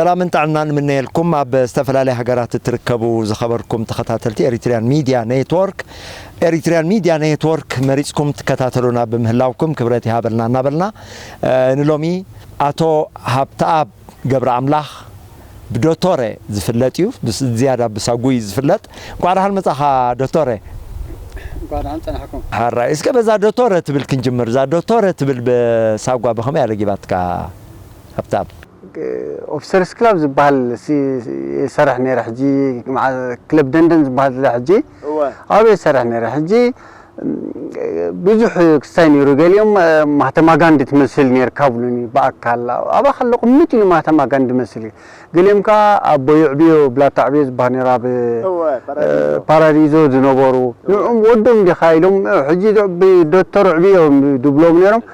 ሰላምን ጥዕናን ንምነየልኩም። ኣብ ዝተፈላለያ ሃገራት እትርከቡ ዝኸበርኩም ተኸታተልቲ ኤሪትሪያን ሚድያ ኔትወርክ፣ ኤሪትሪያን ሚድያ ኔትወርክ መሪጽኩም ትከታተሉና ብምህላውኩም ክብረት ይሃበልና እናበልና፣ እ፣ ንሎሚ ኣቶ ሃብተኣብ ገብረ ኣምላኽ ብዶቶረ ዝፍለጥ እዩ። ብስ-፣ ዝያዳ ብሳጉ እዩ ዝፍለጥ። እንኳዕ ደሓን መጻኻ ዶቶረ። እንኳዕ ደሓን ጸናሕኩም። ሓራይ፣ እስከ በዛ ዶቶረ ትብል ክንጅምር። እዛ ዶቶረ ትብል ብሳጓ ብኸመይ ኣለጊባትካ ሃብተኣብ? ኦፊሰርስ ክለብ ዝበሃል ሲ-፣ ይሰርሕ ነይረ። ሕጂ መዓ-፣ ክለብ ደንደን ዝበሃል ዘሎ ሕጂ እወ። ኣብኡ ይሰርሕ ነይረ። ሕጂ ብዙሕ ክስታይ ነይሩ። ገሊኦም፣ እ፣ ማህተማ ጋንዲ ትመስል ነርካ ብሉኒ ብኣካል። ኣብኣ ከለኹ ምጥ ኢሉ ማህተማ ጋንዲ መስል እዩ። ገሊኦም ከኣ ኣቦይ ዕብዮ፣ ብላታ ዕብዮ ዝበሃል ነይሩ ኣብ፣ እወ፣ እ፣ ፓራዲዞ። ፓራዲዞ ዝነበሩ። እወ። ንዕኦም ወዶም ዲኻ ኢሎም፣ እ፣ ሕጂ ዶ-፣ ብዶክተር ዕብዮ ድብሎም ነይሮም።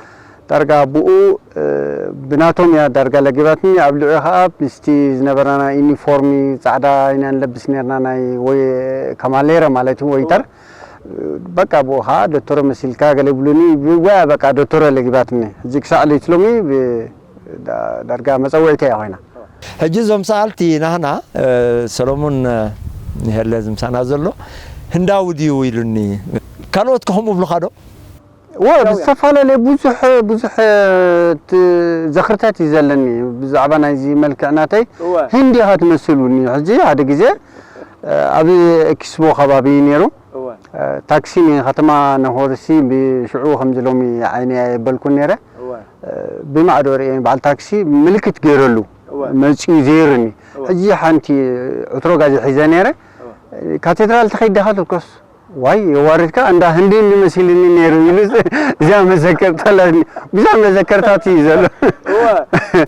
ዳርጋ ብኡ፣ እ፣ ብናቶም እያ ዳርጋ ለጊባትኒ። ኣብ ልዕሊ ከኣ ምስቲ ዝነበረና ዩኒፎርሚ ጻዕዳ ኢና ንለብስ ነርና፣ ናይ ወይ ካማሌረ ማለት እዩ፣ ወይተር። እወ። በቃ ብኡ ከኣ ዶክተር መሲልካ ገለ ይብሉኒ፣ ወይ በቃ ዶክተር ለጊባትኒ። ሕጂ ክሳዕ ለይቲ ሎሚ ብ-፣ ዳ-፣ ዳርጋ መጸውዒተይ እያ ኮይና። ሕጂ እዞም ሰኣልቲ ናህና፣ እ፣ ሰሎሙን፣ እ፣ ንሄለ ዝምሳና ዘሎ ህንዳዊ ድዩ ኢሉኒ። ካልኦት ከ ከምኡ ብሉኻ ዶ? ወ-፣ ብዝተፈላለየ ብዙሕ፣ ብዙሕ፣ እ፣ ት-፣ ዘኽርታት እዩ ዘለኒ ብዛዕባ ናይዚ መልክዕ ናተይ። እወ። ህንዲ ኢኻ ትመስል እውን እዩ። ሕጂ ሓደ ግዜ፣ እ፣ ኣብ ኤክስፖ ከባቢ እዩ ነይሩ። እወ። እ፣ ታክሲ ንከተማ ነሆርሲ ብሽዑ ከምዚ ሎሚ ዓይነይ ኣየበልኩን ነይረ። እወ። እ፣ ብማዕዶ ርእየ በዓል ታክሲ ምልክት ገይረሉ እወ። መጺኡ ዘይርኒ። እወ። ሕጂ ሓንቲ ዕትሮ ጋዜ ሒዘ ነይረ። እወ። ካቴድራል ትኸይድ ዲኻ ትልኮስ? ዋይ፣ የዋርድካ፣ እንዳ ህንዲ እንዲ መሲልኒ ነይሩ ኢሉ እዚኣ መዘከርታ ኣለኒ። ብዙሕ መዘከርታት እዩ ዘሎ። እወ።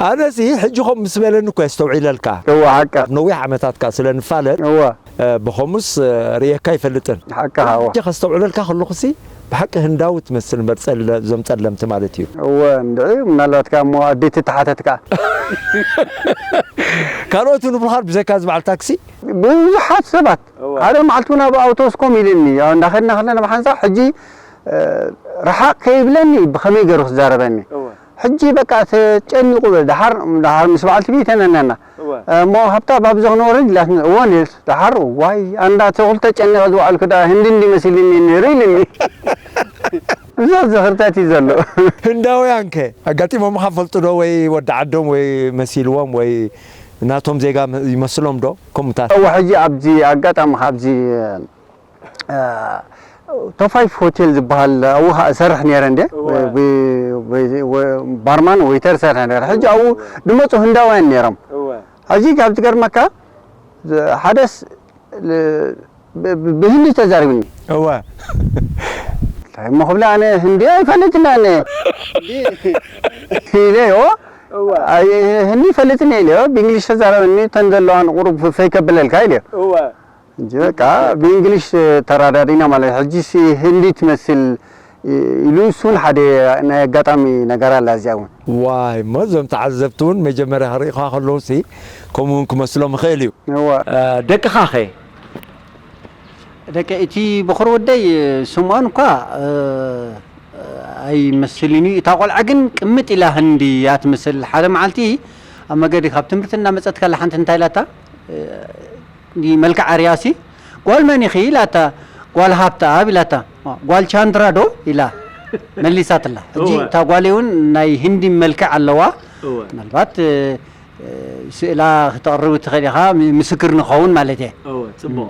ኣነሲ ሕጂ ከምኡ ምስ በለኒ እኮ የስተውዒለልካ። እወ፣ ሓቃ። ነዊሕ ዓመታት ከኣ ስለ ንፋለጥ፣ እወ። እ፣ ብኸምኡስ፣ እ፣ ርእየካ ኣይፈልጥን። ሓቃ፣ እወ። ሕጂ ከስተውዕለልካ ከለኹሲ ብሓቂ ህንዳዊ ትመስል እምበር ጸለ-፣ እዞም ጸለምቲ ማለት እዩ። እወ፣ እንድዒ፣ ምናልባት ከኣ እሞ ኣዴቲ ተሓተትካ። ካልኦት እውን ብሉኻት ብዘይካ እዚ በዓል ታክሲ? ብዙሓት ሰባት እወ። ሓደ መዓልቲ እውን ኣብ ኣውቶቡስ ኮም ኢሉኒ፣ ያው እንዳኸድና ከለና ብሓንሳብ ሕጂ፣ እ፣ ረሓቕ ከይብለኒ ብኸመይ ገይሩ ክዛረበኒ? እወ። ሕጂ በቃ ተጨኒቑ፣ ደሓር፣ ደሓር ምስ በዓልቲ ቤት ተነነና። እወ። እሞ ሃብታ፣ ባብዚ ክንወርድ ኢላትኒ። እወ፣ ኔርስ፣ ደሓር፣ ዋይ፣ ኣንዳ ተኹል ተጨኒቐ ዝወዓልኩ ደኣ ህንዲ እንዲ መሲልኒ ነይሩ ኢሉኒ። ብዙሕ ዝኽርታት እዩ ዘሎ። ህንዳውያን ከ ኣጋጢሞምኻ ፈልጡ ዶ? ወይ ወዲ ዓዶም ወይ መሲልዎም ወይ ናቶም ዜጋ መ-፣ ይመስሎም ዶ? ከምኡታት። እወ፣ ሕጂ ኣብዚ ኣጋጣሚ ካብዚ እ፣ ቶፋይፍ ሆቴል ዝበሃል ኣብኡ ኸዓ እሰርሕ ነይረ እንደ፣ እወ። ብ-፣ ብ-፣ ወ-፣ ባርማን ዌይተር እሰርሕ ነይረ። ሕጂ ኣብኡ እወ። ዝመፁ ህንዳውያን ነይሮም። እወ። ሕጂ ካብ ዝገርመካ፣ ዝ-፣ ሓደስ ል-፣ ብ-፣ ብ-፣ ብህንዲ ተዛሪብኒ። እወ። እንታይ እሞ ክብላ፣ ኣነ ህንዲ ኣይፈልጥን ኣነ። ኢለዮ። እወ። ኣይ፣ ህንዲ ይፈልጥን እየ ኢለዮ። ብእንግሊሽ ተዛረበኒ፣ እተን ዘለዋን ቁሩብ ፈይ ከብለልካ ኢለዮ። እወ። እንጂ በቃ ብእንግሊሽ ተራዳዲና ማለት እዩ። ሕጂ ሲ ህንዲ ትመስል ኢሉ፣ እሱን ሓደ ናይ ኣጋጣሚ ነገር ኣላ እዚኣ እውን። ዋይ፣ እሞ እዞም ተዓዘብቲ እውን መጀመርያ ክርእዩኻ ከለዉ ሲ ከምኡ እውን ክመስሎም ይኽእል እዩ። እወ። እ፣ ደቅኻ ኸ? ደቂ እቲ በኹሪ ወደይ ስምዖን እኳ፣ እ፣ ኣይመስልን እዩ። እታ ቆልዓ ግን ቅምጥ ኢላ ህንዲ እያ ትመስል። ሓደ መዓልቲ ኣብ መገዲ ካብ ትምህርቲ እናመጸት ከላ ሓንቲ እንታይ ኢላታ? እ፣ እንዲ መልክዓ ርያሲ፣ "ጓል መን ኢኺ?" ኢላታ። "ጓል ሃብተኣብ" ኢላታ። "ጓል ቻንድራ ዶ?" ኢላ መሊሳትላ። ሕጂ እወ። እታ ጓለይ እውን ናይ ህንዲ መልክዕ ኣለዋ። እወ። ምናልባት፣ እ፣ እ፣ ስእላ ክተቕርብ ትኽእል ኢኻ፣ ም-፣ ምስክር ንኸውን ማለት እየ። እወ፣ ጽቡቕ።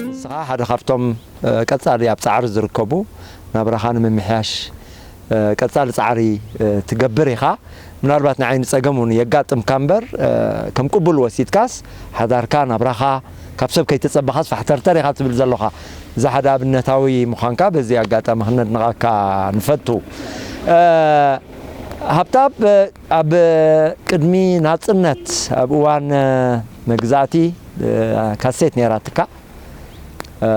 ንስኻ ሓደ ካብቶም፣ እ፣ ቀጻሊ ኣብ ጻዕሪ ዝርከቡ፣ ናብራኻ ንምምሕያሽ፣ እ፣ ቀጻሊ ጻዕሪ፣ እ፣ ትገብር ኢኻ። ምናልባት ንዓይኒ ጸገም እውን የጋጥምካ እምበር፣ እ፣ ከም ቅቡል ወሲድካስ ሓዳርካ፣ ናብራኻ፣ ካብ ሰብ ከይተጸበኻስ ፋሕተርተር ኢኻ ትብል ዘሎኻ። እዚ ሓደ ኣብነታዊ ምዃንካ በዚ ኣጋጣሚ ክነድንቐካ ንፈቱ። እ፣ ሃብታብ፣ እ፣ ኣብ ቅድሚ ናጽነት፣ ኣብ እዋን፣ እ፣ መግዛእቲ፣ እ፣ ካሴት ነይራትካ። እ፣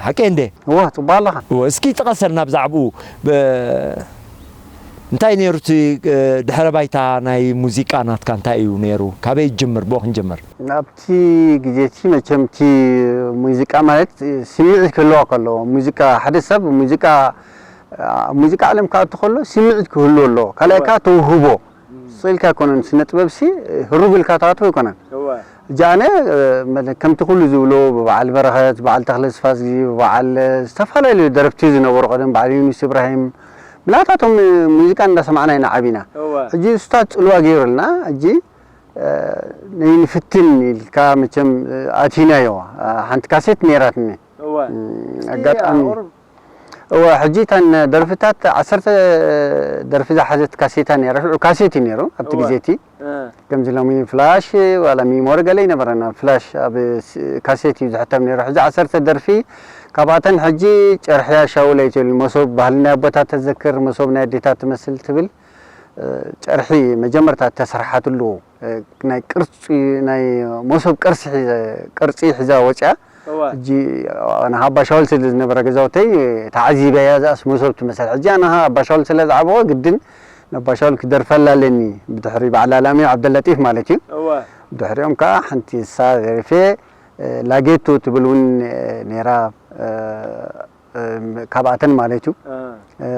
ሓቀይ እንዴ? እወ፣ ጽቡቕ ኣለኻ። እወ፣ እስኪ ጥቀሰልና ብዛዕባኡ። ብ-፣ እንታይ ነይሩ እቲ፣ እ፣ ድሕረ ባይታ ናይ ሙዚቃ ናትካ እንታይ እዩ ነይሩ? ካበይ ይጅምር? ብኡ ክንጅምር። ኣብቲ ግዜ እቲ መቸም እቲ ሙዚቃ ማለት ስምዒት ክህልዋ ከሎ፣ ሙዚቃ፣ ሓደ ሰብ ሙዚቃ፣ ኣብ ሙዚቃ ዓለም ክኣቱ ከሎ ስምዒት ክህልዎ ኣሎ። ካልኣይ እወ። ከኣ ተውህቦ። እም። ስቕ ኢልካ ኣይኮነን፣ ስነ ጥበብሲ ህሩግ ኢልካ ትኣትዎ ኣይኮነን። እወ። ሕጂ ኣነ፣ እ፣ መለ-፣ ከምቲ ኩሉ ዝብሎ ብበዓል በረኸት፣ በዓል ተኽለ ስፋዝጊ፣ ብበዓል፣ እ፣ ዝተፈላለዩ ደረፍቲ ዝነበሩ ቀደም፣ በዓል ዩኑስ ኢብራሂም፣ ምናልባቶም፣ እ፣ ሙዚቃ እንዳሰማዕና ኢና ዓቢና። እወ። ሕጂ ኡስታዝ ጽልዋ ገይሩልና፣ ሕጂ፣ እ፣ ነይንፍትን ኢልካ መቸም፣ እ፣ ኣቲናዮ። እ፣ ሓንቲ ካሴት ነይራትኒ። እወ። እም፣ እቲ ኣጋጣሚ ኣቑሩብ እወ፣ ሕጂ እተን ደርፍታት ዓሰርተ ደርፊ ዝሓዘት ካሴታ ነይራ። ሽዑ ካሴት እዩ ነይሩ ኣብቲ እወ። ግዜ እቲ። እ። ከምዚ ሎሚ ፍላሽ ዋላ ሚሞሪ ገለ ኣይነበረን። ኣብ ፍላሽ ኣብ ስ-፣ ካሴት እዩ ዝሕተም ነይሩ። ሕጂ ዓሰርተ ደርፊ ካብኣተን ሕጂ ጨርሕያ ሻውለይ ትብል፣ መሶብ ባህሊ ናይ ኣቦታት ተዘክር፣ መሶብ ናይ ኣዴታት ትመስል ትብል፣ እ፣ ጨርሒ መጀመርታ እተሰርሓትሉ እ፣ ናይ ቅርጺ፣ ናይ መሶብ ቅርሲ ሒዘ-፣ ቅርጺ ሒዛ ወጺኣ። እወ። ሕጂ፣ እ፣ ንሃባ ሻውል ስለ ዝነበረ ገዛውተይ ተዓዚበያ፣ እዛስ መሶብ ትመስል። ሕጂ ኣነ ሃባ ሻውል ስለ ዝዓበኹ ግድን ንሃባ ሻውል ክደርፈላ ኣለኒ። ብድሕሪ በዓል ኣላሚ ዓብደላጢፍ ማለት እዩ። እወ። ብድሕሪኦም ከኣ ሓንቲ እሳ ዘሪፌ፣ እ፣ ላጌቶ ትብል እውን፣ እ፣ ነይራ። እ፣ እ፣ ካብኣተን ማለት እዩ። እ። እ፣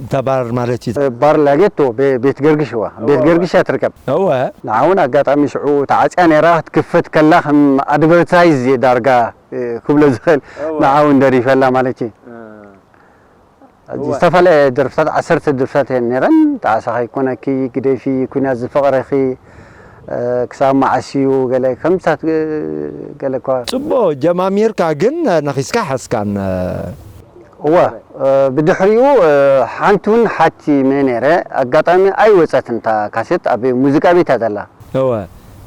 እንታ ባር ማለት እዩ። እ፣ ባር ላጌቶ፣ ቤ-፣ ቤት ገርግሽ እዋ። እወ፣ ቤት እወ። ገርግሽ እያ ትርከብ። እወ። ንዓ እውን ኣጋጣሚ ሽዑ ተዓጽያ ነይራ፣ ክትክፈት ከላ ከም ኣድቨርታይዝ እየ ዳርጋ፣ እ፣ ክብሎ ዝኽእል። እወ። ንዓ እውን ደሪፈላ ማለት እዩ። እ። እወ። ዝተፈላለየ ደርፍታት፣ ዓሰርተ ደርፍታት እየን ነይረን። ጣዕሳ ከይኮነኪ፣ ግደፊ፣ ኩናት ዝፍቕረኺ፣ እ፣ ክሳብ መዓስ እዩ፣ ገለ ከምታት፣ እ፣ ገለ እኳ። ጽቡቕ ጀማሚርካ ግን ነኺስካ ሓዝካን። እወ፣ እ፣ ብድሕሪኡ፣ እ፣ ሓንቲ እውን ሓቲመ ነይረ። ኣጋጣሚ ኣይወጸትን እታ ካሴት፣ ኣብ ሙዚቃ ቤት እያ ዘላ። እወ፣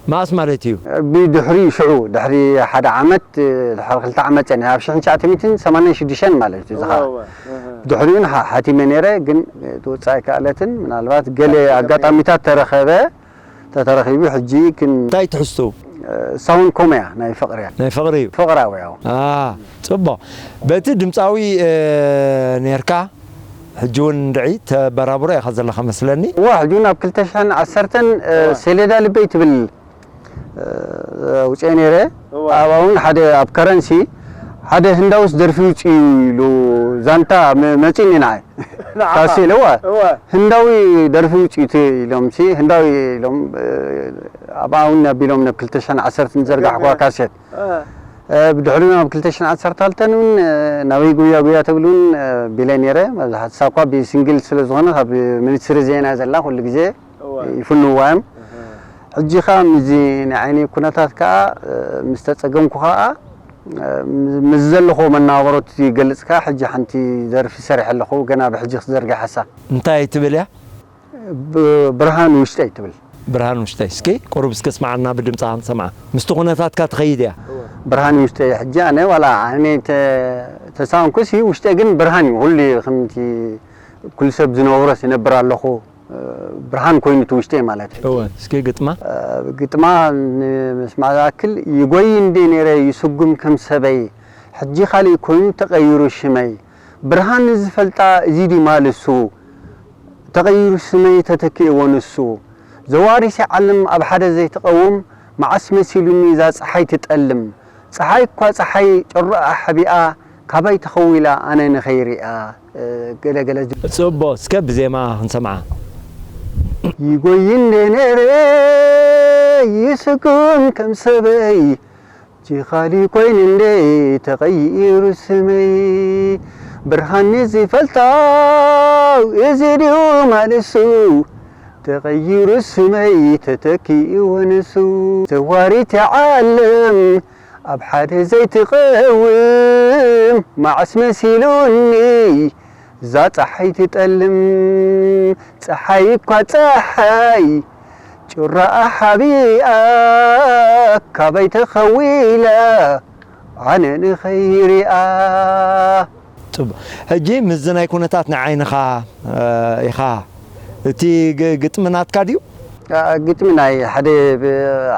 መኣስ ማለት እዩ? ብድሕሪኡ ሽዑ፣ ድሕሪ ሓደ ዓመት፣ እ፣ ድሕሪ ክልተ ዓመት ጸኒሐ፣ ኣብ ሽሕን ትሽዓተ ሚእትን ሰማንያን ሽዱሽተን ማለት እዩ፣ ዝኸዓ። እወ፣ እወ፣ እህ። ድሕሪኡ ሓ-፣ ሓቲመ ነይረ፣ ግን፣ እ፣ ትወጽእ ኣይከኣለትን። ምናልባት ገለ ኣጋጣሚታት ተረኸበ፣ ተተረኺቡ ሕጂ ክን-፣ እንታይ ትሕዝቱ? እ፣ ሳውን ኮመያ ናይ ፍቕሪ እያ። ናይ ፍቕሪ እዩ? ፍቕራዊ፣ ያው። አ፣ ጽቡቕ። በቲ ድምጻዊ፣ እ፣ ኔርካ፣ ሕጂ እውን እንድዒ ተበራብሮ ኢኻ ዘለኻ መስለኒ? እዋ፣ ሕጂ እውን ኣብ ክልተ ሽሕን ዓሰርተን፣ እ፣ እዋ። ሴሌዳ ልበይ ትብል፣ እ፣ ኣውጽኤ ነይረ። እዋ። ኣብኣ እውን ሓደ ኣብ ከረንሲ ሓደ ህንዳውስ ደርፊ ውጽኡ ኢሉ ዛንታ መ-፣ መጺእኒ ንዓይ። ንዓኻ? ካሴል፣ እዋ። እዋ። ህንዳዊ ደርፊ ውጽኢት ኢሎም ሲ፣ ህንዳዊ ኢሎም፣ እ፣ ኣብኣ እውን ኣቢሎም ናብ ክልተ ሽሕን ዓሰርተን ዘርጋሕኩዋ እህ። ካሴት። እ። እ፣ ብድሕሪኡ ናብ ክልተ ሽሕን ዓሰርተ ክልተን እውን፣ እ፣ ናበይ ጉያ ጉያ ትብል እውን፣ እ፣ ቢለ ነይረ። መብዛሕትኡ እሳ እኳ ብሲንግል ስለ ዝኾነ ካብ ሚኒስትሪ ዜና ዘላ ኩሉ ግዜ እዋ። ይፍንዋ እዮም። እህ። ሕጂ ኸኣ ምስዚ ናይ ዓይነይ ኩነታት ከኣ፣ እ፣ ምስ ተጸገምኩ ኸኣ፣ እ፣ ምስ ዘለኹዎ መነባብሮት ይገልጽ ከኣ፣ ሕጂ ሓንቲ ደርፊ ሰሪሐ ኣለኹ፣ ገና ብሕጂ ክትዘርግሐሳ። እንታይ ትብል እያ? ብ-፣ ብርሃን ውሽጠይ ትብል። ብርሃን ውሽጠይ። እስኪ ቁሩብ እስኪ ስምዓና ብድምጻ ክንሰምዓ። ምስቲ ኩነታትካ ትኸይድ እያ። ብርሃን ውሽጠይ፣ ሕጂ ኣነ ዋላ ዓይነይ ተ-፣ ተሳንኩሲ ውሽጠይ ግን ብርሃን እዩ። ኩሉ ከምቲ ኩሉ ሰብ ዝነብሮ ይነብር ኣለኹ። እ፣ ብርሃን ኮይኑ እቲ ውሽጠይ ማለት እዩ። እወ፣ እስኪ ግጥማ። እ፣ ግጥማ ንምስማዕ ዝኣክል፣ ይጎይ እንዴ ነይረ ይስጉም ከም ሰበይ፣ ሕጂ ካሊእ ኮይኑ ተቐይሩ ሽመይ። ብርሃን ንዝፈልጣ እዚ ድዩ ማልሱ፣ ተቐይሩ ስመይ ተተኪእዎ ንሱ። ዘዋሪሰ ዓለም ኣብ ሓደ ዘይትቐውም፣ መዓስ መሲሉኒ እዛ ጸሓይ ትጠልም። ጸሓይ እኳ ጸሓይ ጨሮኣ ሓቢኣ፣ ካባይ ተኸዊላ ኣነ ንኸይሪኣ። እ፣ ገለ ገለ ዝ- ጽቡቕ፣ እስከ ብዜማ ክንሰምዓ። ይጎይ እንደ ነረ ይስጉም ከም ሰበይ፣ ጅኻሊ ኮይኑ እንደ ተቐይሩ ስመይ። ብርሃን ዝፈልጣው እዚ ድዩ ማልሱ፣ ተቐይሩ ስመይ ተተኪእዎ ንሱ። ዘዋሪት ዓለም ኣብ ሓደ ዘይትቐውም፣ መዓስ መሲሉኒ እዛ ጸሓይ ትጠልም፣ ጸሓይ እኳ ጸሓይ፣ ጩራኣ ሓቢኣ፣ ካባይ ተኸዊላ፣ ኣነ ንኸይሪኣ። ጽቡቕ። ሕጂ ምስዚ ናይ ኩነታት ናይ ዓይንኻ፣ እ፣ ኢኻ፣ እቲ ግ-፣ ግጥሚ ናትካ ድዩ? ኣ፣ ግጥሚ ናይ ሓደ ብ-፣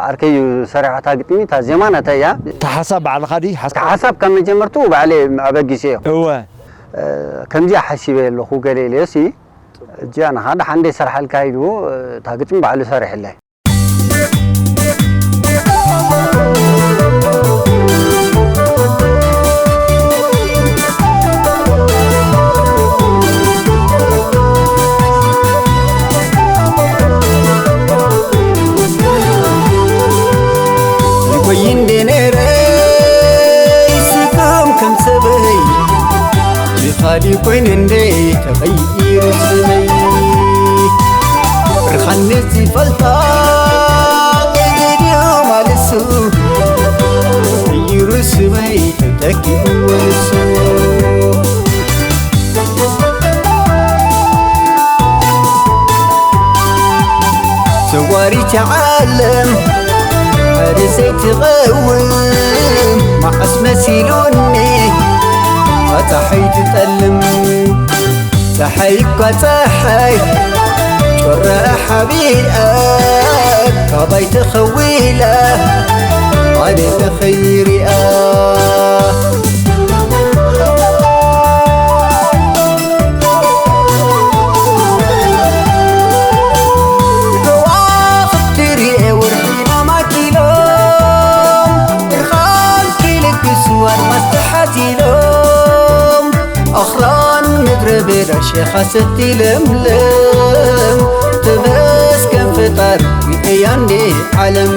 ዓርከይ እዩ ሰሪሖ፣ እታ ግጥሚ፣ እታ ዜማ ናተይ እያ። እታ ሓሳብ ባዕልኻ ድዩ ሓሳብ? እታ ሓሳብ ካብ መጀመርቱ ባዕለይ ኣበጊሰዮ። እወ። እ፣ ከምዚኣ ሓሲበ ኣለኹ ገለ ኢለዮሲ፣ ሕጂ ኣነ ኸዓ ደሓን ደይሰርሓልካ ኢሉ፣ እታ ግጥሚ ባዕሉ ሰሪሕለይ። ይቆይ እንዴ ነይረ ይስከም ከም ሰበይ፣ ይኻሊ ኮይነ እንዴ ተቐይሩ ስመይ። ብርሃን ንዝፈልጣ ሬድዮ ማልሱ ቀይሩ ስመይ ተተኪኡ ወንሱ። ዘዋሪት ዓለም ሓደ ዘይትቐውም መዓስ መሲሉኒ ጸሓይ ትጠልም። ጸሓይ እኳ ጸሓይ ጮራ ሓቢኣ ካባይ ተኸዊላ ኣነ ተኸይሪኣ። ከዋኽብቲ ርኤ ወርሒና ማኪሎም ብርሃን ክልግሱ ኣድማስ ተሓዚሎም ኣኽራን ምድረ በዳ ሸኻ ሰቲ ለምለም ተመስገን ፈጣሪ ርእያ እንዴ ዓለም።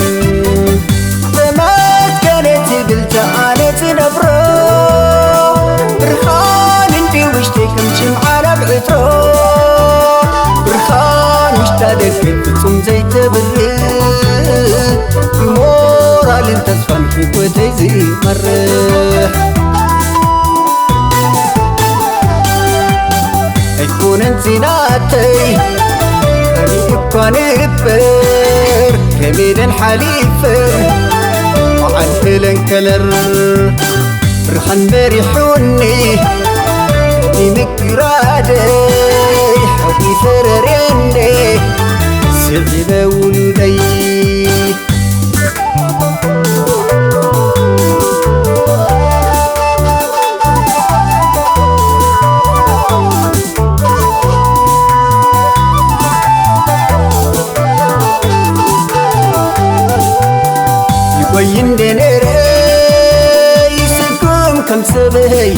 ተመስገን ትብል ኣነ ዝነብሮ ብርሃን እንዲ ውሽጢ ከም ሽምዓ ናብ ዕትሮ ብርሃን ውሽጣ ደገ ፍጹም ዘይተብርህ ብሞራልን ተስፋን ህይወተይ ዝመርሕ። ኣይኮነን ዜናተይ ሪእ እኳ ንበር ከሜደን ሓሊፈን መዓል ከለንከለር ብርሃን በሪሑኒ ይምግራደይ ሓዊ ፈረሬኒ ስዒበ ውሉደይ። ይቆይ እንደ ነረ ይስኩም ከም ሰበይ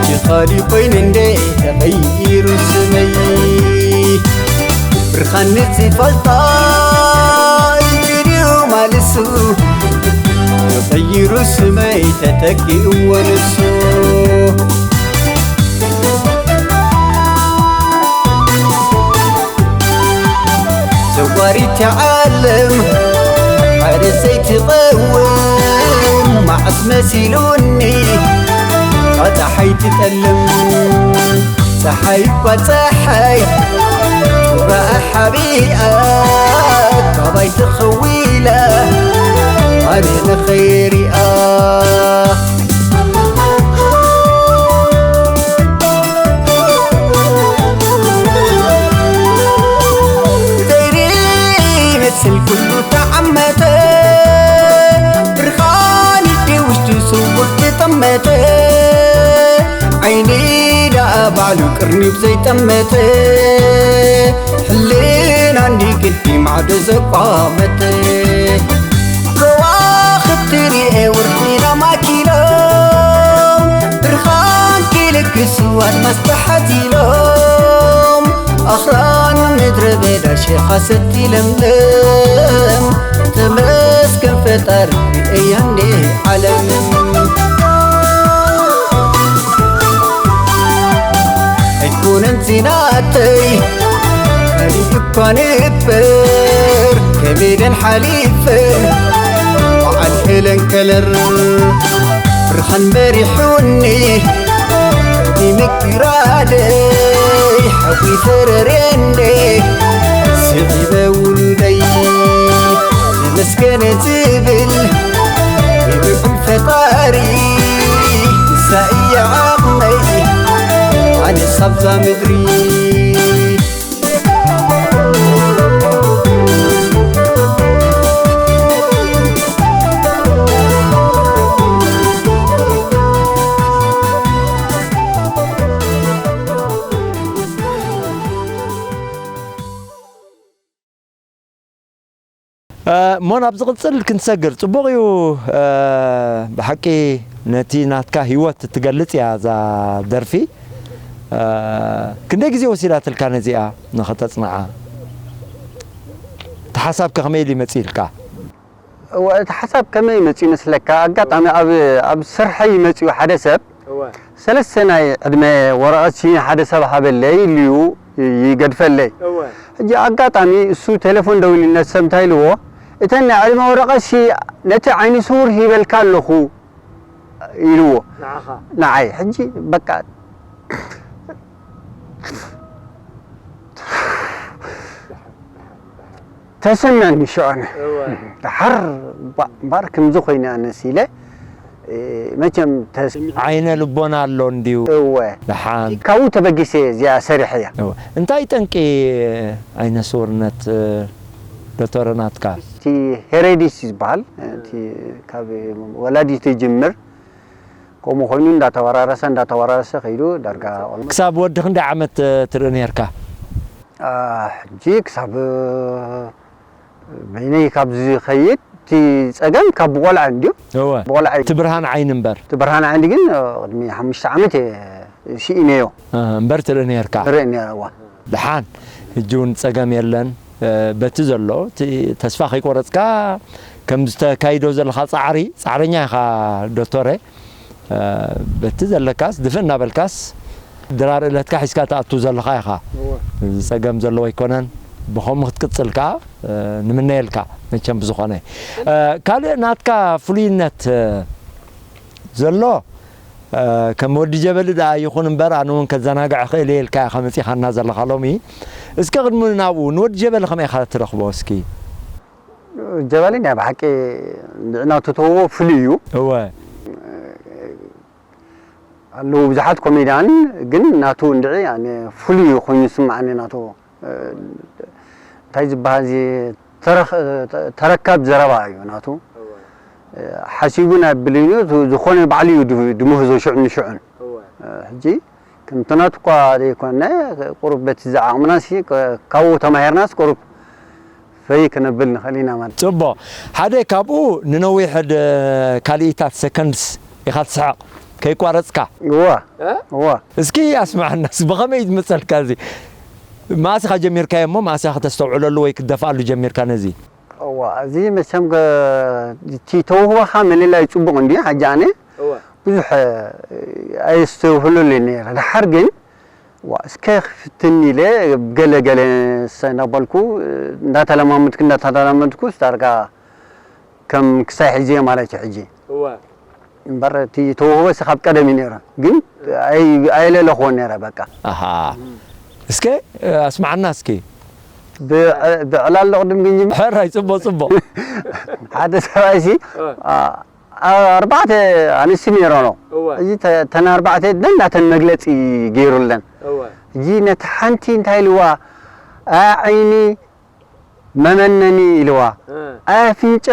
ጭኻሊ ኮይነ እንደ ተቐይሩ ስመይ ብርኻን ንዝፈልጣ ኢልዩ ማልሱ ተቐይሩ ስመይ ተተኪእዎ ንሱ። ዘዋሪት ዓለም ሓደ ዘይትቐውም መዓስ መሲሉኒ ጸሓይ ትጠልም። ጸሓይ እኳ ጸሓይ ጩራኣ ሓቢኣ ካባይ ተኸዊላ ኣነ ንኸይሪኣ። ዘይሪ ይመስል ኩሉ ተዓመተ ብርሃን እቲ ውሽጡ ስውር ተጠመተ ዓይኒ ደኣ ባዕሉ ቅርኒብ ዘይጠመተ ሕልና እንዲ ግዲ ማዕዶ ዘቋመተ ከዋኽብቲ ርኤ ወርሒና ማኪሎም ብርሃን ክልግሱ ኣድማስ ተሓዚሎም ኣኽራን ምድረ በዳ ሸኻ ሰቲ ለምለም ተመስገን ፈጣሪ ርእያ እንዴ ዓለም። ኣይኮነን ዜናተይ ታሪኽ እኳ ንበር ከሜደን ሓሊፈን በዓል ሄለን ከለር ብርሃን በሪሑኒ ንምግራደይ ሓዊ ፈረሬንደ ስዒበ ውሉደይ ተመስገነ ዝብል ይብል ፈጣሪ ንሳ እያ ዓቕመይ ኣነስ ኣብዛ ምድሪ። እሞ ናብ ዝቕጽል ክንሰግር። ጽቡቕ እዩ። ብሓቂ ነቲ ናትካ ህይወት እትገልጽ እያ እዛ ደርፊ። ክንደይ ግዜ ወሲዳትልካ ነዚኣ ንኸተጽንዓ? እቲ ሓሳብከ ከመይ ኢሉ ይመጽእ ኢልካ? እወ፣ እቲ ሓሳብ ከመይ መጺኡ ይመስለካ? ኣጋጣሚ ኣብ፣ ኣብ ስርሐይ መጺኡ ሓደ ሰብ እወ። ሰለስተ ናይ ዕድመ ወረቐት ሲ ሓደ ሰብ ሃበለይ ኢሉ ይገድፈለይ። እወ። ሕጂ ኣጋጣሚ እሱ ቴሌፎን ደዊሉ ነቲ ሰብ እንታይ ኢልዎ? "እተን ናይ ዕድመ ወረቐት ሲ ነቲ ዓይኒ ስውር ሂበልካ ኣለኹ" ኢልዎ። ንዓኻ? ንዓይ። ሕጂ በቃ ተሰምዐኒ ሽዑ ኣነ። እወ። ደሓር እባ እምበኣር ከምዚ ኮይነ ኣነስ ኢለ፣ እ፣ መቸም ተስ- ዓይነ ልቦና ኣሎ እንድዩ። እወ። ደሓን። ካብኡ ተበጊሰ እዚኣ ሰሪሐያ። እወ። እንታይ ጠንቂ ዓይነ ስውርነት፣ እ፣ ዶክተር ናትካ? እቲ ሄሬዲቲ ዝበሃል፣ እቲ ካብ ወላዲት ይጅምር። ከምኡ ኮይኑ እንዳተወራረሰ፣ እንዳተወራረሰ ከይዱ ዳርጋ ኦልሞስት ክሳብ ወዲ ክንደይ ዓመት፣ እ፣ ትርኢ ነርካ? አ፣ ሕጂ ክሳብ፣ እ፣ በይነይ ካብ ዝኸይድ፣ እቲ ጸገም ካብ ብቆልዓ እንድዩ። እወ። ብቆልዓ እዩ። እቲ ብርሃን ዓይኒ እምበር። እቲ ብርሃን ዓይኒ ግን፣ እ፣ ቅድሚ ሓሙሽተ ዓመት እየ ስኢነዮ። እ፣ እምበር ትርኢ ነርካ? ትርኢ ነይረ፣ እዋ። ደሓን፣ ሕጂ እውን ጸገም የለን። እ፣ በቲ ዘሎ፣ እቲ ተስፋ ከይቆረጽካ፣ ከም ዝተካይዶ ዘለኻ ጻዕሪ፣ ጻዕረኛ ኢኻ ዶክተረ። እ፣ በቲ ዘለካስ፣ ድፍእ እናበልካስ፣ ድራር እለትካ ሒዝካ ትኣቱ ዘለኻ ኢኻ። እወ። እዚ ጸገም ዘለዎ ኣይኮነን። ብኸምኡ ክትቅጽል ከኣ፣ እ፣ ንምነየልካ፣ መቸም ብዝኾነ። እ፣ ካልእ ናትካ ፍሉይነት፣ እ፣ ዘሎ፣ እ፣ ከም ወዲ ጀበሊ ደኣ ይኹን እምበር፣ ኣነ እውን ከዘናግዕ እኽእል እየ ኢልካ ኢኻ መጺኻና ዘለኻ ሎሚ። እስከ ቅድሚ ናብኡ፣ ንወዲ ጀበሊ ከመይ ኢኻ ትረኽቦ እስኪ? ጀበሊ ናይ ብሓቂ ንዕናቱ ተውህቦ ፍሉይ እዩ። እወ። ኣለዉ ብዙሓት ኮሜድያን፣ ግን ናቱ እንድዒ ኣነ ፍሉይ ኮይኑ ይስምዓኒ ናቱ። እ፣ እንታይ ዝበሃል እዚ ተረኽ-፣ ተ-፣ ተረካብ ዘረባ እዩ ናቱ። እወ። እ፣ ሓሲቡ ናይ ብልዩ ዝ-፣ ዝኾነ ባዕሉ እዩ ድ-፣ ድምህዞ ሽዑ ንሽዑን። እወ። እ፣ ሕጂ ከምቲ ናቱ እኳ ዘይኮነ፣ ቁሩብ በቲ ዝዓቕምናሲ፣ ካ-፣ ካብኡ ተማሂርናስ ቁሩብ ፈይ ክነብል ንኽእል ኢና ማለት። ጽቡቕ። ሓደ ካብኡ ንነዊሕ ድ-፣ ካልኢታት ሰከንድስ ኢኻ ትስሕቕ፣ ከይቋረጽካ። እዋ፣ እ? እዋ። እስኪ ኣስምዓናስ፣ ብኸመይ እዩ ዝመጸልካ እዚ? መኣስ ኢኻ ጀሚርካዮ እሞ፣ መኣስ ኢኻ ከተስተውዕለሉ ወይ ክትደፍኣሉ ጀሚርካ ነዚ? እዋ፣ እዚ መቸም ከ-፣ እቲ ተውህቦኻ ምልላይ ጽቡቕ እንድዩ። ሕጂ ኣነ እዋ። ብዙሕ፣ እ፣ ኣየስተውህለሉን ነይረ። ደሓር ግን፣ ዋ፣ እስከ ክፍትን ኢለ፣ ገለ ገለ ሰ-፣ እናበልኩ፣ እንዳተለማመድኩ፣ እንዳተለማመድኩ፣ ዳርጋ ከም ክሳይ ሕጂ ማለት እዩ ሕጂ። እወ። እምበር እቲ ተውህቦ ሲ ካብ ቀደም እዩ ነይሩ። ግን ኣይ-፣ ኣየለለኽዎን ነይረ በቃ። ኣሃ። እስከ፣ ኣስምዓና እስኪ። ብዕ-፣ ብዕላል ዶ ቅድም ግን ጅምር? ሕራይ፣ ጽቡቕ፣ ጽቡቕ። ሓደ ሰብኣይ ሲ፣ እወ። ኣ-፣ ኣ-፣ ኣርባዕተ ኣንስቲ ነይሮኖ። እወ። እዚ ተ-፣ ተን ኣርባዕተ ደን ናተን መግለጺ ገይሩለን። እወ። እዚ ነቲ ሓንቲ እንታይ ኢልዋ? ኣያ ዓይኒ መመነኒ ኢልዋ። እ። ኣያ ኣፍንጫ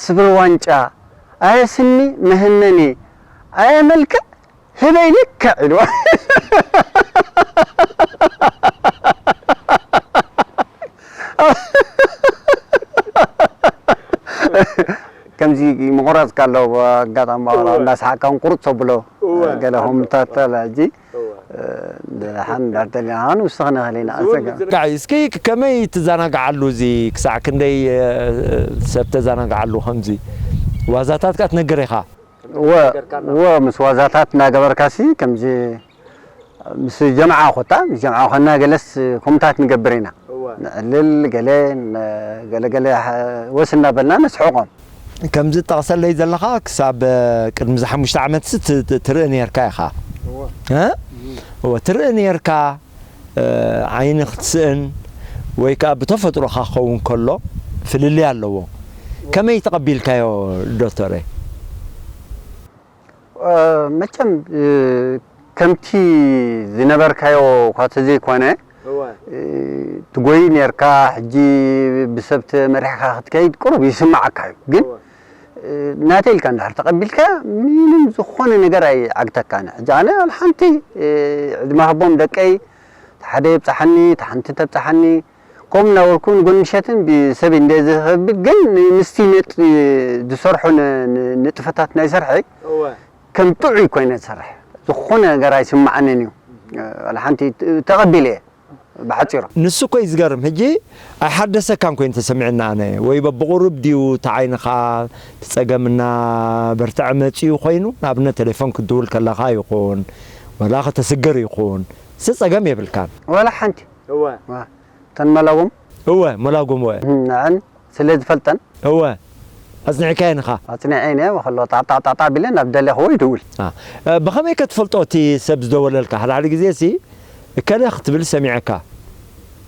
ስብሪ ዋንጫ፣ ኣያ ስኒ መህነኒ፣ ኣያ መልክዕ ህበይ ልክዕ ኢልዋ። ከምዚ ምቑራጽ ከሎ ኣጋጣሚ እወ። እንዳሰሓቅካ እውን ቁርጽ ተብሎ እወ። ገለ ከም ኣንተ-፣ ተላ ሕጂ፣ እወ። እ፣ ደሓን እንዳርተልና ንውስኽ ንኽእል ኢና። ዝውን ኣሰጋ-፣ ምዝር- ጋይ፣ እስኪ ከመይ ትዘናግዓሉ እዚ? ክሳዕ ክንደይ፣ እ፣ ሰብ ተዘናግዓሉ ከምዚ? ዋዛታት ከኣ ትነግር ኢኻ። እወ፣ እወ፣ ምስ ዋዛታት እናገበርካሲ ከምዚ ምስ ጀምዓ ኮታ፣ ምስ ጀምዓ ኮና ገለስ ከምታት ንገብር ኢና። እወ። ንዕልል ገለ፣ ን-፣ ገለ ገለ ሓ-፣ ወስ እናበልና ነስሕቖም። ከምዚ ጠቕሰለይ ዘለኻ ክሳብ ቅድሚ እዚ ሓሙሽተ ዓመትሲ ት-፣ ት-፣ ትርኢ ነርካ ኢኻ። እወ። እ? እወ፣ ትርኢ ነርካ፣ እ፣ ዓይኒ ክትስእን ወይ ከኣ ብተፈጥሮኻ ክኸውን ከሎ ፍልልይ ኣለዎ። ከመይ ተቐቢልካዮ ዶክተረይ? እ፣ መቸም፣ እ፣ ከምቲ ዝነበርካዮ እኳ ተዘይኮነ፣ እወ። እ፣ ትጎይ ነርካ፣ ሕጂ ብሰብ ተመሪሕካ ክትከይድ ቁሩብ ይስምዓካ እዩ። ግን፣ እወ። እ፣ ናተይ ኢልካ እንድሕር ተቐቢልካ፣ ምንም ዝኾነ ነገር ኣይዓግተካን። ሕጂ ኣነ ዋላ ሓንቲ፣ እ፣ ዕድመ ሃቦም ደቀይ፣ እቲ ሓደ የብጽሓኒ፣ እቲ ሓንቲ ተብጽሓኒ፣ ከምኡ እናበልኩ ንጎኒ ምሸትን ብሰብ እንደ ዝኸብል፣ ግን ምስቲ ነጥ-፣ ዝሰርሖ ን-፣ ን-፣ ንጥፈታት ናይ ስርሐይ እወ። ከም ጥዑይ ኮይነ ዝሰርሕ። ዝኾነ ነገር ኣይስምዓንን እዩ። ዋላ ሓንቲ ተቐቢለ እየ፣ ብሓጺሩ። ንሱ እኮ እዩ ዝገርም። ሕጂ ኣይሓደሰካን ኮይኑ ተሰሚዕና ኣነ። ወይ በብቑሩብ ድዩ እቲ ዓይንኻ እቲ ጸገም እናበርትዐ መጺኡ ኮይኑ፣ ንኣብነት ቴሌፎን ክትድውል ከለኻ ይኹን፣ ወላ ከተስግር ይኹን፣ እዚ ጸገም የብልካን። ዋላ ሓንቲ። እወ። ዋ፣ እተን መላጎም? እወ፣ መላጎም እወ። እም፣ ንዐን ስለ ዝፈልጠን። እወ። ኣጽኒዕካየን ኢኻ? ኣጽኒዐ እየ፣ ከሎ ጣጣ ጣጣ ቢለ ናብ ደለኽዎ ይድውል። አ፣ እ፣ ብኸመይ ከ ትፈልጦ እቲ ሰብ ዝደወለልካ? ሓደ ሓደ ግዜ ሲ እከለ ክትብል ሰሚዐካ።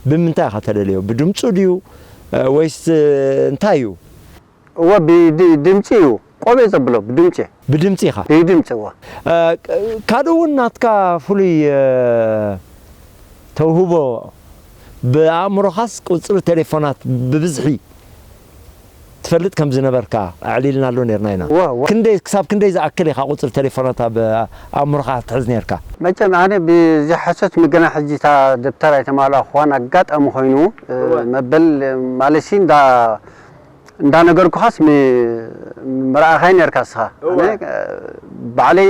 ብምንታይ ኢኻ ተደልዮ? ብድምጹ ድዩ? እ፣ ወይስ፣ እ፣ እንታይ እዩ? እወ፣ ብድ-፣ ድምጺ እዩ። ቆቤ ዘብሎ ብድምጺ። ብድምጺ ኢኻ? ብድምጺ፣ እወ። እ፣ ክ-፣ ካልእ እውን ናትካ ፍሉይ፣ እ፣ ተውህቦ፣ ብኣእምሮኻስ ቁጽሪ ቴሌፎናት ብብዝሒ ትፈልጥ ከም ዝነበርካ ኣዕሊልናሉ ኔርና ኢና። እወ፣ እወ። ክንደይ፣ ክሳብ ክንደይ ዝኣክል ኢኻ ቁጽሪ ቴሌፎናት ኣብ ኣእምሮኻ ትሕዝ ኔርካ? መቸም ኣነ ብዚ ሓሶት ምገና ሕጂ እታ ደብተር ኣይተማልኣ ክዋን ኣጋጣሚ ኮይኑ፣ እ፣ እወ። መበል ማለሲ እንዳ እንዳነገርኩኻስ ም-፣ ምረኣኻይ ነርካ እስኻ። እወ። ኣነ፣ እ፣ ባዕለይ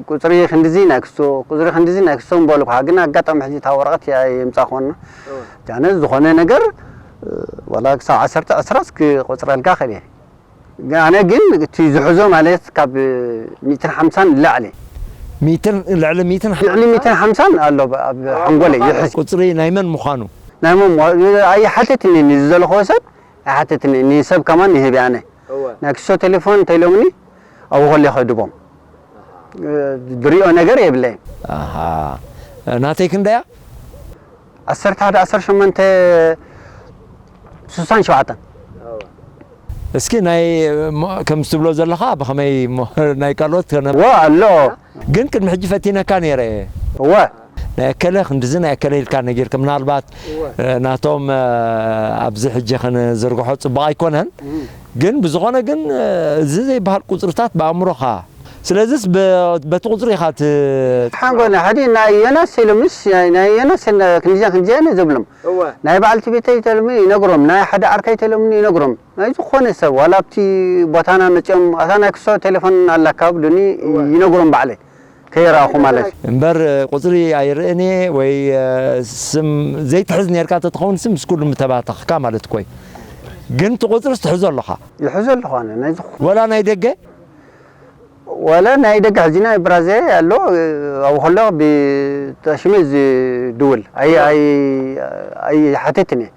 ቁጽሪ ክንድዚ ናይ ክስቶ፣ ቁጽሪ ክንድዚ ናይ ክስቶ ምበልኩኻ፣ ግን ኣጋጣሚ ሕጂ እታ ወረቐት እያ የምጻኹና። እወ። ጃነ ዝኾነ ነገር፣ እ፣ ዋላ ክሳብ ዓሰርተ ዕስራ እስኪ ቆጽረልካ ክእል እየ። ግን ኣነ ግን እቲ ዝሕዞ ማለት ካብ ሚእትን ሓምሳን ንላዕሊ። ሚእትን፣ ልዕሊ ሚእትን ልዕሊ ሚእትን ሓምሳን ኣሎ ኣብ ሓንጎለይ ይሕዝ። ቁጽሪ ናይ መን ምዃኑ? ናይ መን ምዃኑ ኣይሓተትንን እዩ ዝደለኽዎ ሰብ። ኣይሓተትኒ፣ ንሰብ ከማን ይህብ ኣነ። እወ። ናይ ክሶ ቴሌፎን እንተኢሎምኒ ኣብኡ ከሎ ከድቦም። እ፣ ዝሪኦ ነገር የብለይን። ኣሃ። ናተይ ክንደያ? ዓሰርተ ሓደ፣ ዓሰርተ ሸሞንተ፣ ስሳን ሸውዓተን። እወ። እስኪ ናይ፣ ሞ-፣ ከምዚ ትብሎ ዘለኻ ብኸመይ እሞ ናይ ካልኦት ከነ-፣ እወ፣ ኣሎ። ግን ቅድሚ ሕጂ ፈቲነካ ነይረ እየ። እወ። ናይ ኣከለ ክንድዚ ናይ ኣከለ ኢልካ ነጊርካ፣ ምናልባት፣ እወ። እ፣ ናቶም፣ እ፣ ኣብዚ ሕጂ ክንዝርግሖ ጽቡቕ ኣይኮነን። እም። ግን ብዝኾነ ግን፣ እ፣ እዚ ዘይበሃል ቁጽርታት ብኣእምሮኻ። ስለዚስ በ-፣ በቲ ቁጽሪ ኢኻ ት-፣ ሓንጎልና ሕጂ ናይ ዮናስ ኢሎምስ፣ ናይ ዮናስ ክንድዚያን ክንድዚያን እየ ዝብሎም። እወ። ናይ በዓልቲ ቤተይ ተልሚ ይነግሮም፣ ናይ ሓደ ዓርከይ ተልሚ ይነግሮም። ናይ ዝኾነ ሰብ፣ ዋላ ኣብቲ ቦታና መጺኦም፣ ኣታ ናይ ክሶ ቴሌፎን ኣላካ ብሉኒ፣ እወ። ይነግሮም ባዕለይ። ከይረኣኹ ማለት እዩ። እምበር፣ ቁጽሪ ኣይርእን እየ ወይ፣ እ፣ ስም ዘይትሕዝ ኔርካ ተትኸውን፣ ስም ምስ ኩሉ ምተባተኽካ ማለት እኮ እዩ። ግን እቲ ቁጽርስ ትሕዞ ኣለኻ? ይሕዞ ኣለኹ ኣነ፣ ናይ ዝኾ- ወላ ናይ ደገ? ወላ ናይ ደገ ሕጂ ናይ ብራዘይ ኣሎ፣ እ፣ ኣብኡ ከሎ ብተሽመ ዝድውል። ኣይ-፣ ኣይ-፣ ኣይሓተትን እየ።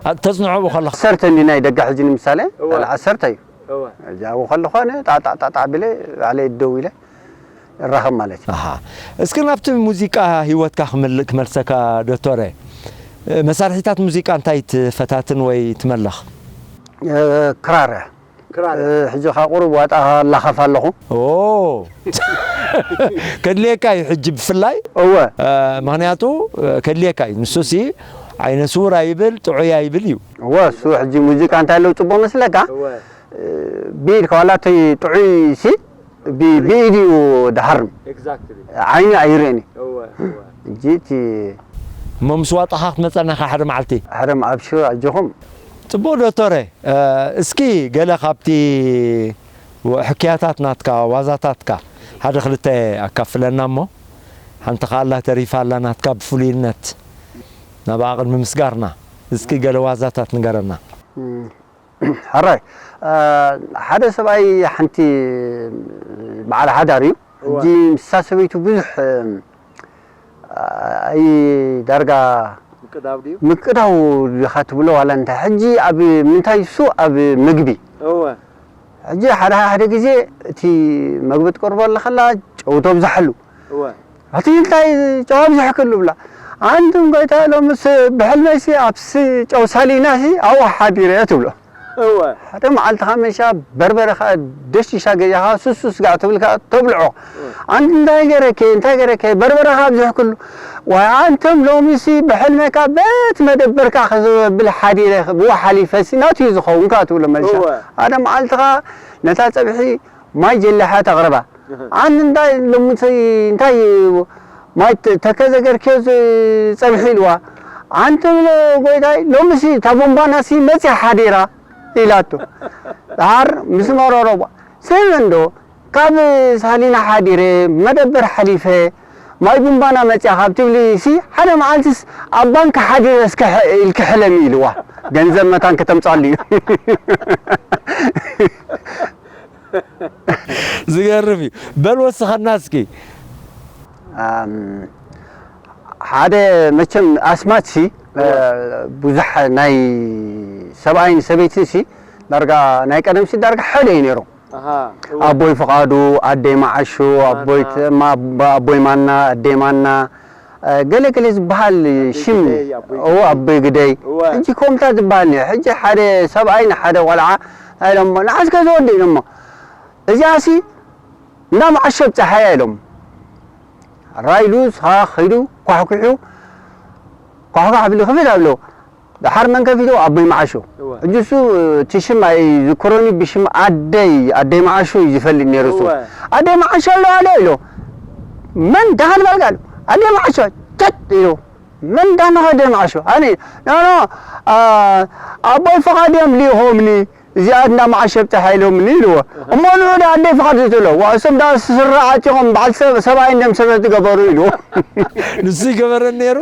ኣ-፣ ተጽንዖ ኣብኡ ከለኻ? ዓሰርተ እንዲ ናይ ደገ ሕጂ ንምሳሌ፣ እወ። ልዕሊ ዓሰርተ እዩ። እወ። ሕጂ ኣብኡ ከለኹ ኣነ ጣዕ፣ ጣዕ፣ ጣዕ፣ ጣዕ ቢለ ባዕለይ ደው ኢለ እራኸብ ማለት እዩ። ኣሃ። እስኪ ናብቲ ሙዚቃ ህይወትካ ክምል-፣ ክመልሰካ ዶክተረ። እ፣ መሳርሒታት ሙዚቃ እንታይ ትፈታትን ወይ ትመልኽ? እ፣ ክራር እያ። ክራር። እ፣ ሕጂ ኸኣ ቁሩብ ዋጣ ኣላኸፍ ኣለኹ። ኦ። ከድልየካ እዩ ሕጂ ብፍላይ። እወ። እ፣ ምኽንያቱ፣ እ፣ ከድልየካ እዩ። ንሱሲ ዓይነ ስውር ኣይብል፣ ጥዑይ ኣይብል እዩ። እወ፣ እሱ ሕጂ ሙዚቃ እንታይ ኣለዎ ጽቡቕ መስለካ? እወ። እ፣ ብኢድካ ዋላ እቲ ጥዑይ ሲ ብ-፣ ብኢድ እዩ ድሃርም። ኤግዛክትሊ። ዓይኒ ኣይርእን እዩ። እወ፣ እወ። ሕጂ እቲ እሞ ምስ ዋጣኻ ክትመጸና ኢኻ ሓደ መዓልቲ? ሕረም ኣብሽር ኣጆኹም። ጽቡቕ ዶክተረ፣ እ፣ እስኪ ገለ ካብቲ ወ-፣ ሕክያታት ናትካ፣ ዋዛታትካ ሓደ ክልተ ኣካፍለና እሞ፣ ሓንቲ ከኣ ኣላ ተሪፋ ኣላ ናትካ ብፍሉይነት ናብኣ ቅድሚ ምስጋርና፣ እስኪ ገለ ዋዛታት ንገረና። እም፣ ሕራይ፣ እ፣ ሓደ ሰብኣይ ሓንቲ በዓል ሓዳር እዩ። እወ። ሕጂ ምስታ ሰበይቱ ብዙሕ፣ እ፣ ኣይ ዳርጋ ምቅዳው ድዩ? ምቅዳው ዲኻ ትብሎ ዋላ እንታይ። ሕጂ ኣብ ምንታይ እሱ ኣብ ምግቢ። እወ። ሕጂ ሓደ ሓደ ግዜ እቲ መግቢ ትቀርበሉ ከላ ጨው ተብዝሓሉ። እወ። ኣቲ እንታይ ጨው ኣብዚሕክሉ ብላ። ኣንቱም ጎይታ ሎምስ ብሕልመይሲ ኣብሲ ጨው ሳሊናሲ ኣብኡ ሓዲረ ትብሎ። እወ። ሓደ መዓልቲ ኻመሻ በርበረ ኸኣ ደሽሻ ገዚኻ ሱስ ሱስ ጋዕ ትብል ከኣ ተብልዖ። ኣንቲ እንታይ ገረከ እንታይ ገረከ በርበረ ኸኣ ኣብዚሕክሉ። ዋይ ኣንቱም ሎሚሲ ብሕልመካ በት መደበርካ ክዘብል ሓዲረ ብኡ ሓሊፈሲ ናቱ እዩ ዝኸውን ከኣ ትብሎ መልሻ። እወ። ሓደ መዓልቲ ኸኣ ነታ ጸብሒ ማይ ጀሊሓ ተቕርባ። ኣንቲ እንታይ ሎምሲ እንታይ ማይ ተ- ተከዘ ገርክዮ ዝ- ጸብሒ ኢልዋ። ኣንቲ ብሎ ጎይታይ ሎምሲ እታ ቡምባናሲ መጽያ ሓዲራ ኢላቶ። ድሓር ምስ መረረቧ ሰመን ዶ ካብ ሳሊና ሓዲረ መደበር ሓሊፈ ማይ ቡምባና መጽያ ካብ ትብሊ ሲ ሓደ መዓልትስ ኣብ ባንክ ሓዲረ እስከ ሐ- ኢልኪ ሕለሚ ኢልዋ። ገንዘብ መታን ከተምጻሉ እዩ። ዝገርም እዩ። በል ወስኸና እስኪ። ኣም፣ ሓደ መቸም ኣስማት ሲ ብዙሕ ናይ ሰብኣይን ሰበይትን ሲ ዳርጋ ናይ ቀደም ሲ ዳርጋ ሓደ እዩ ነይሮም። ኣቦይ ፍቓዱ፣ ኣደይ መዓሾ፣ ኣቦይ ማና። ተ- ማ- ኣቦይ ማና፣ ኣደይ ማና፣ እ፣ ገለ ገለ ዝበሃል ኣቦይ ሽም ግደይ፣ ኣቦይ ኦ ግደይ። ኣቦይ ግደይ። እወ። ሕጂ ከምታ ዝበሃል ነይሩ። ሕጂ ሓደ ሰብኣይ ንሓደ ቆልዓ እንታይ ኢሎሞ ንዓስከ ዝወዲ ኢሎሞ እዚኣሲ እንዳ መዓሾ ብፀሓያ ኢሎም ራይሉ ስኻ ኸይዱ ኳሕኩሑ ኳሕኳሕ ኣብሉ ክፍት ኣብሎ። ደሓር መን ከፊቱ ኣቦይ መዓሾ። እወ። ሕጂ እሱ እቲ ሽም ኣይዝክሮኒ ብሽም ኣደይ ኣደይ መዓሾ እዩ ዝፈልጥ ነይሩ እሱ። እወ። ኣደይ መዓሾ ኣሎ ኣሎ ኢሎ መን ዳኻል ባልጋ ኣሎ ኣደይ መዓሾ ተት ኢሎ መን ዳና ኣደይ መዓሾ ኣነ ኖኖ ኣቦይ ፍቓድ እዮም ልኢኾምኒ እዚኣ እንዳ መዓሸብቲ ሓይሎምኒ ኢልዎ እሞ ንዑ ዳ ኣደይ ፍቓድ ዝትሎ ዋ እሶም ዳ ስስራ ዓጢቖም በዓል ሰብ ሰብኣይ እንደም ሰበት ዝገበሩ ኢልዎ ንሱ ይገበረን ነይሩ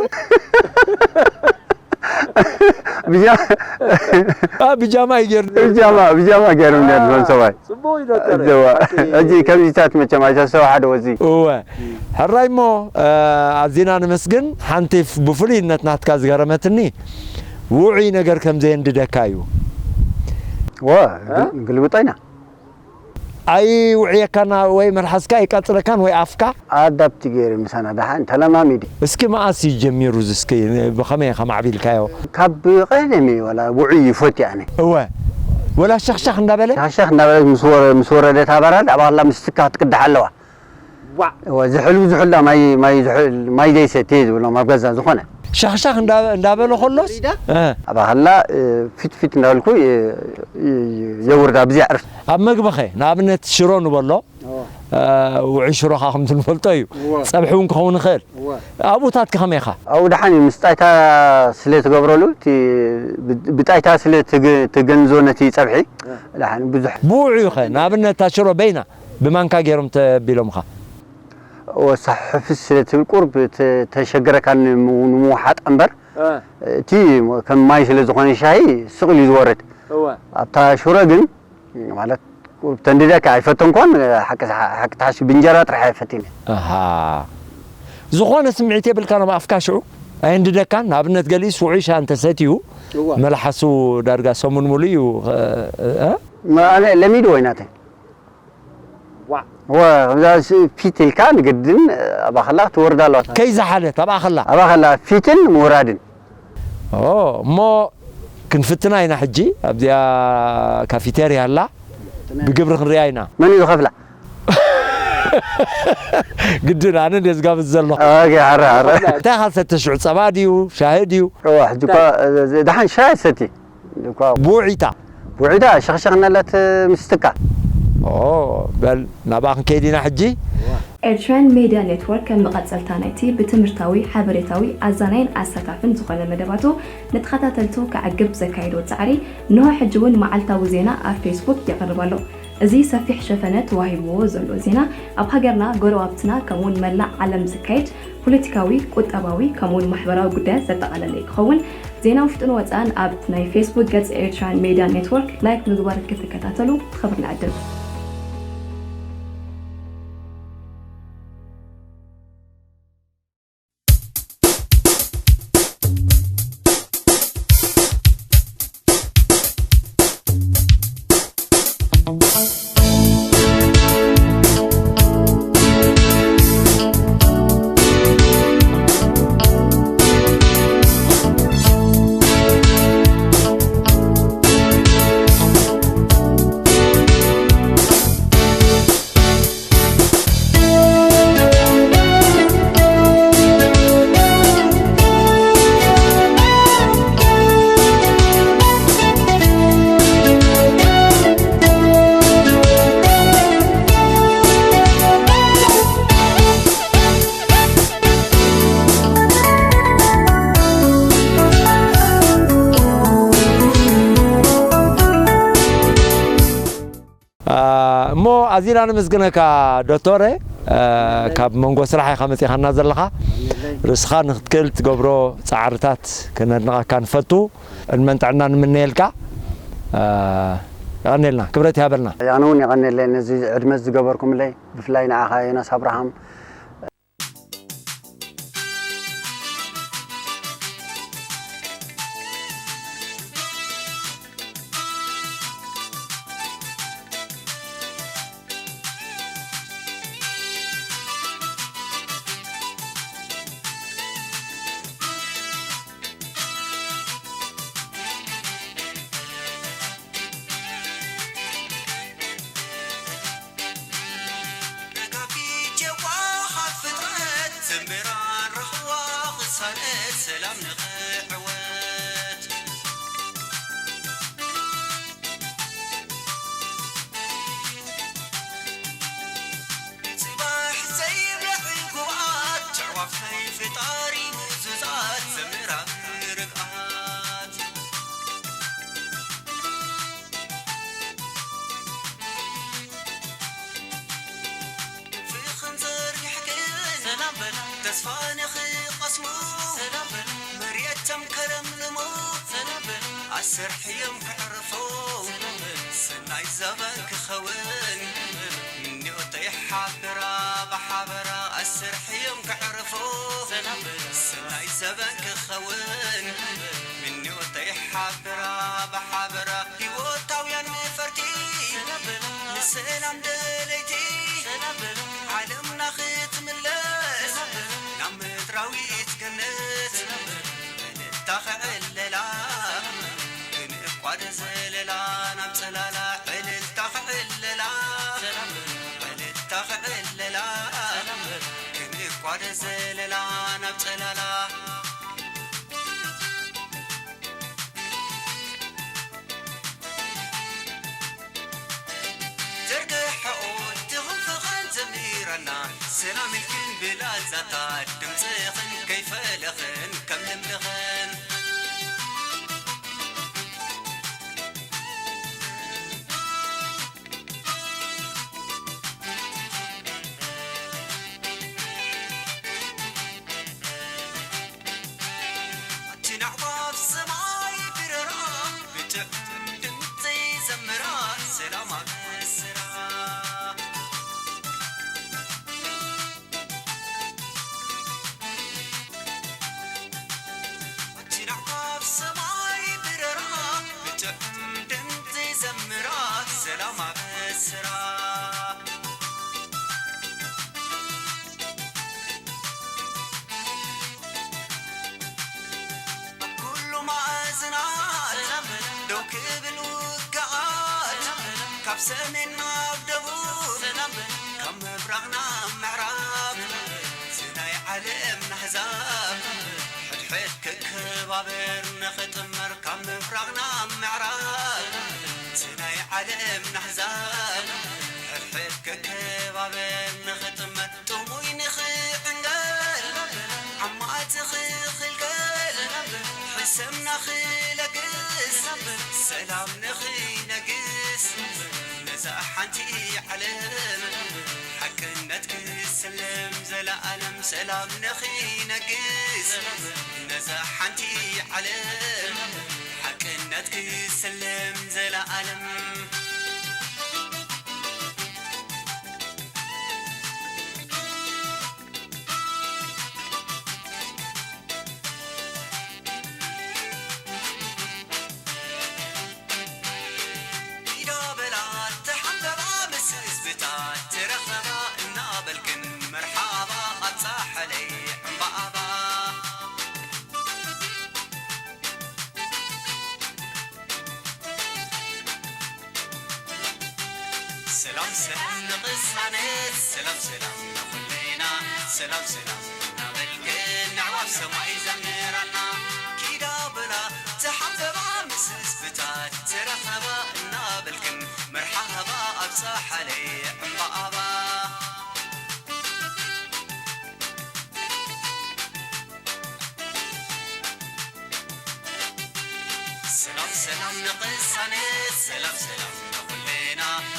ብጃማ ይገር ብጃማ ብጃማ ገይሮም ነርዞም ሰብኣይ ሕጂ ከምዚታት መቸም ኣይተሰው ሓደ ወዚ እወ ሕራይ እሞ ኣዚና ንመስግን ሓንቲ ብፍሉይነት ናትካ ዝገረመትኒ ውዑይ ነገር ከም ዘየንድደካ እዩ ወ ግልብጦ ኢና ኣይውዕየካን ወይ መልሓስካ ኣይቃፅለካን ወይ ኣፍካ ኣዳፕቲ ገይሩ ምሳና ደሓን ተለማሚዱ እስኪ መኣስ እዩ ጀሚሩ እዚ እስኪ ብኸመይ ኢኻ ማዕቢልካዮ ካብ ቀደም እዩ ወላ ውዑይ ይፈቱ ኣነ እወ ወላ ሸኽሸኽ እንዳበለ ሻሻኽ እንዳበለት ምስ ወረ- ምስ ወረደት ኣባራድ ኣብ ኣላ ምስትካ ክትቅዳሕ ኣለዋ ዋዕ እወ ዝሕሉ ዝሕላ ማይ ማይ ዝሕል ማይ ዘይሰትየ ዝብሎም ኣብ ገዛ ዝኾነ ሻኽሻኽ እንዳ- እንዳበለ ከሎስ እ፣ ኣብ ኣኸላ እ፣ ፊት ፊት እንዳበልኩ እ፣ እ፣ የውርዳ ብዘይ ዕርፍ ኣብ መግብኸ ንኣብነት ሽሮ ንበሎ እ፣ ውዑይ ሽሮኻ ከምቲ ንፈልጦ እዩ ጸብሒ እውን ክኸውን ይኽእል ኣብኡታት ከኸመይ ኢኻ ኣብኡ ደሓን እዩ ምስ ጣይታ ስለ ትገብረሉ እቲ ብ- ብጣይታ ስለ ትግ- ትገንዞ ነቲ ጸብሒ ደሓን ብዙሕ ብውዑይ ኸ ንኣብነት እታ ሽሮ በይና ብማንካ ገይሮም ተቢሎምኻ ወሳ ሕፍስ ስለ ትብል ቁርብ ተ- ተሸግረካ ንሙ- ንምውሓጥ እምበር እቲ ከም ማይ ስለ ዝኾነ ሻሂ ስቕ ኢሉ እዩ ዝወርድ ኣብታ ሽሮ ግን ማለት ተንድደካ ኣይፈተንኳን ሓቂ ሓቂ ተሓሲ ብእንጀራ ጥራሕ ኣይፈትን እየ ኣሃ ዝኾነ ስምዒት የብልካን ኣብ ኣፍካ ሽዑ ኣየንድደካን ንኣብነት ገሊኡ ስውዒ ሻ እንተሰትዩ እዋ። መልሓሱ ዳርጋ ሰሙን ሙሉ እዩ እ? ማ- ኣነ ለሚድዎ እዩ ናተይ ዋዕ። ወ ከምዛ ስ- ፊት ኢልካ ንግድን ኣባኸላ ትወርዳ ኣለዋ ከይዝሓለት ኣብ ኣኸላ ኣባኸላ ፊትን ምውራድን ኦ፣ እሞ ክንፍትና ኢና ሕጂ ኣብዚኣ ካፊቴርያ ኣላ ብግብሪ ክንሪኣ ኢና መን እዩ ዝኸፍላ ግድን ኣነ እንደ ዝጋብዝ ዘሎ ኦኬ፣ ኣረ፣ ኣረ። እንታይ ካልሰተ ሽዑ ጸባ ድዩ ሻሂ ድዩ እዋ፣ ሕጂ እኳ፣ እ፣ ደሓን ሻሂ ሰቲ። እኳ ብውዒታ ብውዒታ ሸኽሸኽ እናላት ምስትካ። ኦ፣ በል ናብኣ ክንከይድ ኢና ሕጂ። ኤርትራን ሜድያ ኔትወርክ ከም መቐጸልታ ናይቲ ብትምህርታዊ፣ ሓበሬታዊ፣ ኣዛናይን ኣሳታፍን ዝኾነ መደባቱ ንተኸታተልቱ ከዕግብ ዘካየዶ ጻዕሪ እንሆ ሕጂ እውን መዓልታዊ ዜና ኣብ ፌስቡክ የቕርብ ኣሎ። እዚ ሰፊሕ ሸፈነ ተዋሂብዎ ዘሎ ዜና ኣብ ሃገርና፣ ጎረባብትና ከምኡውን መላእ ዓለም ዝካየድ ፖለቲካዊ፣ ቁጠባዊ ከምኡውን ማሕበራዊ ጉዳያት ዘጠቓለለ ክኸውን ዜና ውሽጥን ወፃእን ኣብ ናይ ፌስቡክ ገፅ ኤርትራን ሜድያ ኔትወርክ ላይክ ምግባር ክትከታተሉ ብኽብሪ ንዕድም። እሞ ኣዚና ነመስግነካ ዶክተረ፣ ካብ መንጎ ስራሕ ኢኻ መጺኻና ዘለኻ። ርእስኻ ንክትክእል ትገብሮ ጻዕርታት ክነድንቐካ ንፈቱ። ዕድመን ጥዕናን ንምነየልካ። የቐንየልና፣ ክብረት ይሃበልና። ኣነ እውን የቐንየለይ ነዚ ዕድመ ዝገበርኩምለይ፣ ብፍላይ ንዓኻ ዮናስ ኣብርሃም።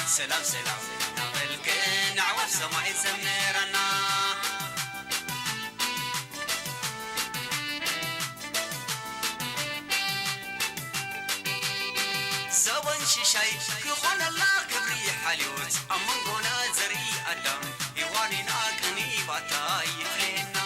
ሰላም ሰላም እናበልክን ኣዕዋፍ ሰማይ ዘምረና። ዘበን ሽሻይ ክኾነላ ክብሪ ሓልዮት ኣብ መንጎና ዘርኢ ኣዳም ሔዋኒና ቅኒ ባታ ይፍለየና።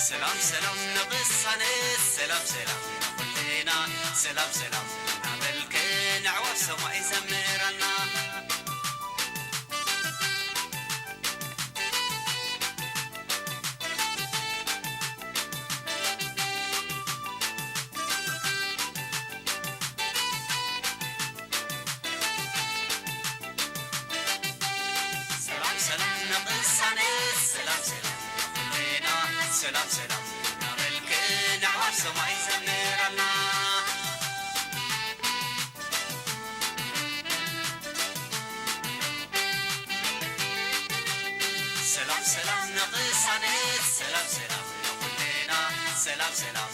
ሰላም ሰላም ንቕሳነት ሰላም ሰላም ንኹልና ሰላም ሰላም እናበልክን ኣዕዋፍ ሰማይ ዘምራልና። ሰላም ሰላም ንቕሳነት ሰላም ሰላም ንኹልና ሰላም ሰላም እናበልክን ኣዕዋፍ ሰማይ ዘምራልና። ሰላም ሰላም ንቕሳነት ሰላም ሰላም ንኹልና ሰላም ሰላም